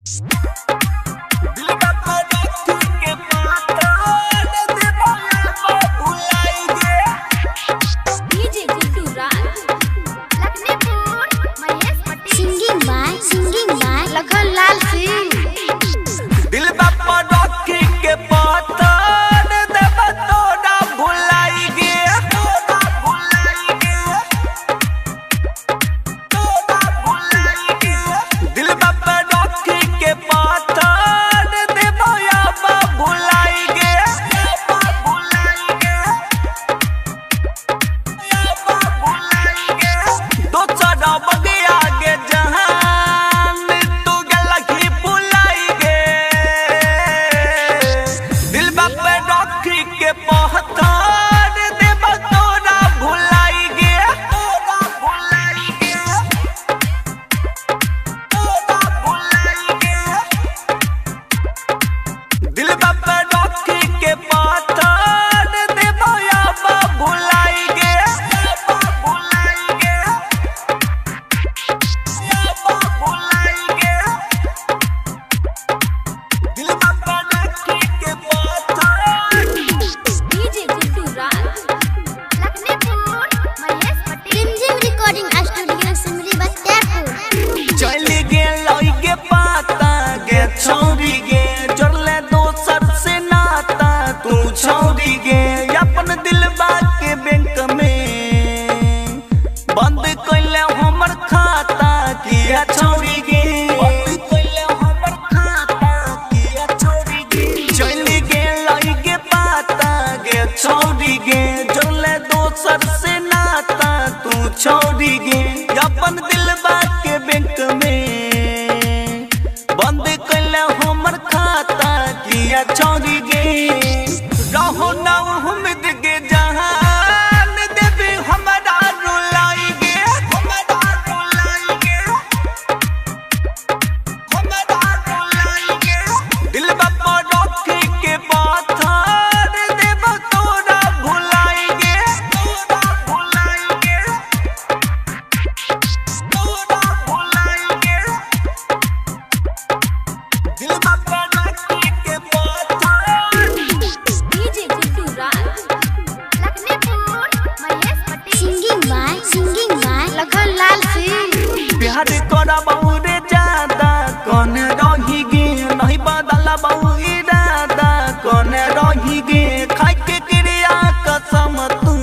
DJ Guddu Raj Lakhnipur Mahesh Patel. Singing by Lakhan Lal Singh. दिल बापा रखी के पत्थर देब तोरा भुलाई गे, तोरा भुलाई गे, तोरा भुलाई गे। दिल बापा रखी के पत्थर देब याबा भुलाई गे, याबा भुलाई गे, याबा भुलाई गे। दोसर बगिया गे जहान तू गेलही भुलाई गे। दिल बाप रखी के पहतार देब तोरा भुलाई गे, तोरा भुलाई गे, तोरा भुलाई गे। दिल बाप रखी के पहतार देब याबा भुलाई गे, याबा भुलाई गे, याबा भुलाई गे। दिल बाबा रखी के पत्थर। DJ Guddu Raj Lakhnipur Mahesh Patel. Rimjhim recording studio Simri Bakhtiyarpur. चल गे लई गे पाता गे छौरी गे, जोड़ले दोसर से नाता तू छौरी गे। अपन दिलबा के बैंक में बंद कैले हमर खाता किया छौरी गे, बंद कैले हमर खाता किया छौरी गे। चल गे लई गे पाता गे छौरी गे, जोड़ले दोसर से नाता तू छौरी गे। अपन दिलबा के बैंक में बंद कैले हमर खाता किया छौरी गे। रहो ना उम्मीद गे जहान देवी हमरा रुलाई गे, हमरा रुलाई गे, हमरा रुलाई गे। दिल बापा रखी के पाथर देब तोरा भुलाई गे, तोरा भुलाई गे, तोरा भुलाई गे। दिल बापा रखी के पाथर। DJ Guddu Raj Lakhnipur Mahesh Patel. Singing by Lakhan Lal Singh. प्यार तोरा बहुरे ज्यादा कौन रही गे, नहीं बदला बहु इरादा कौन रही गे। खाई के क्रिया कसम तू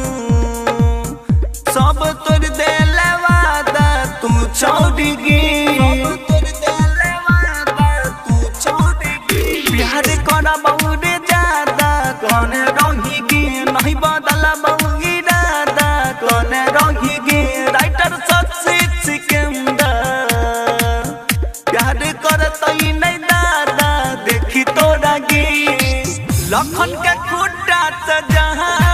सब तोड़ देले वादा तू छोड़ गे, सब तोड़ देले वादा तू छोड़ गे। प्यार तोरा बहुरे ज्यादा कौन रही गे, नहीं बदला बहु इरादा कौन रही गे। राइटर सबसे सिकंदर प्यार करतई नहीं दादा देखी तोरा गे। लखन के खुटा से जहान